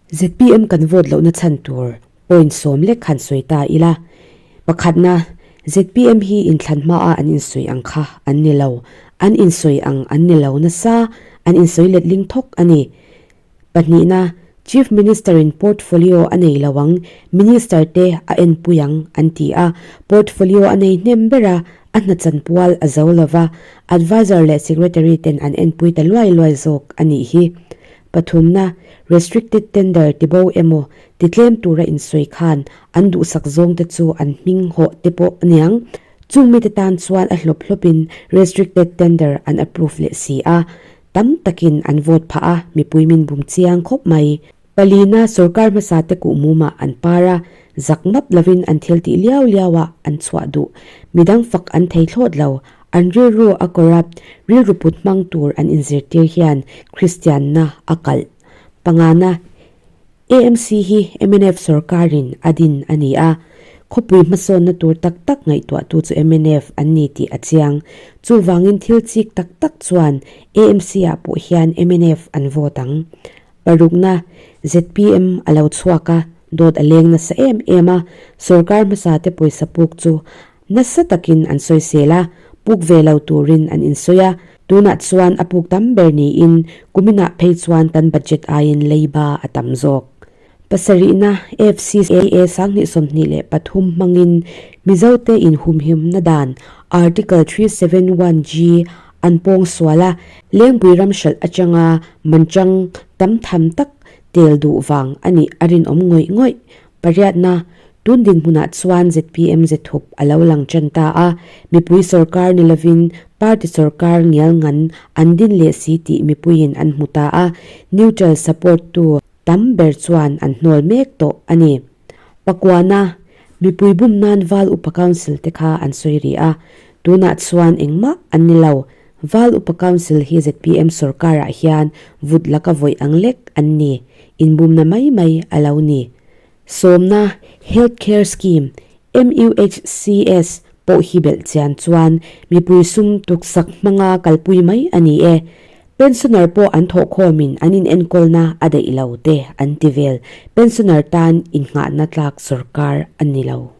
ZPM kan vote lohna chhan tur point sawm lek han sawi ta ila. Pakhatna, ZPM hi inthlan hmaa an insawi ang kha an ni lo. An insawi ang an ni lo nasa, an insawi letling thawk a ni. Pahnihna, Chief Minister-in portfolio a nei lo ang, Minister te a enpui ang an ti a, portfolio a nei hnem ber a, a hna chanpual a zo lo va, Adviser leh Secretary ten an enpui ta luai luai zawk a nih hi. Pathumna, Restricted Tender tibo emaw titlem tura insawi khan an duhsak zawngte chu an hming hawh te pawh aniang. Chung mite tan chuan a hlawp hlawpin Restricted Tender an approve leh si a, tam takin an vote phah a, mipui min bum chiang khawp mai. Palina sorkar hmasa te kuhmumah an par a, zak map lovin an thil tih liau liau ah an chhuah duh. Midang fak an thei thlawt lo. An rilru a corrupt, rilru put hmang tur an inzirtir hian Kristianna a kalh. Pangana, AMC hi mnf sorkarin a din a ni a, khawpui hmasawnna tur tak tak ngaihtuahtu chu mnf an ni tih a chiang. Chuvangin thil chik tak tak chuan AMC-ah pawh hian mnf an vote ang. Parukna, zpm a lo chhuak a, dawt a leng nasa em em a, sorkar hmasate pawisa puk chu Nasa takin an sawisel a, puk ve lo turin an insawi a, tunah chuan a puk tam ber niin kuminah phei chuan kan budget aiin leiba a tam zawk. Pasarihna, FCAA 2023 hmangin Mizote inhumhimna dan Article 371G an pawng sual a, Lengpui ram hralh atanga manchang tam tham tak tel duh vang a nih a rinawm ngawih ngawih. Pariatna, Tun dinhmunah chuan zpm zethup a lo lang tan ta a, mipui sorkar ni lovin party sorkar ngial ngan an din leh si tih mipuiin an hmu ta a, neutral support tu tam ber chuan an hnawl mek tawh a ni. Pakuana, mipui bum nan Val Upa Council te kha an sawi rih a, tunah chuan engmah an ni lo. Val Upa Council hi zpm sorkarah hian vut laka vawih ang lek an ni, inbumna mai mai a lo ni. Sawmna, Health Care Scheme, MUHCS, pawh hi belh chian chuan mipui sum tuksak hmanga kalpui mai a ni e. Pensioner pawh an thawhkhawmin an inenkawlna a daih lo te an ti vel. Pensioner tan innghahna tlak sorkar a ni lo.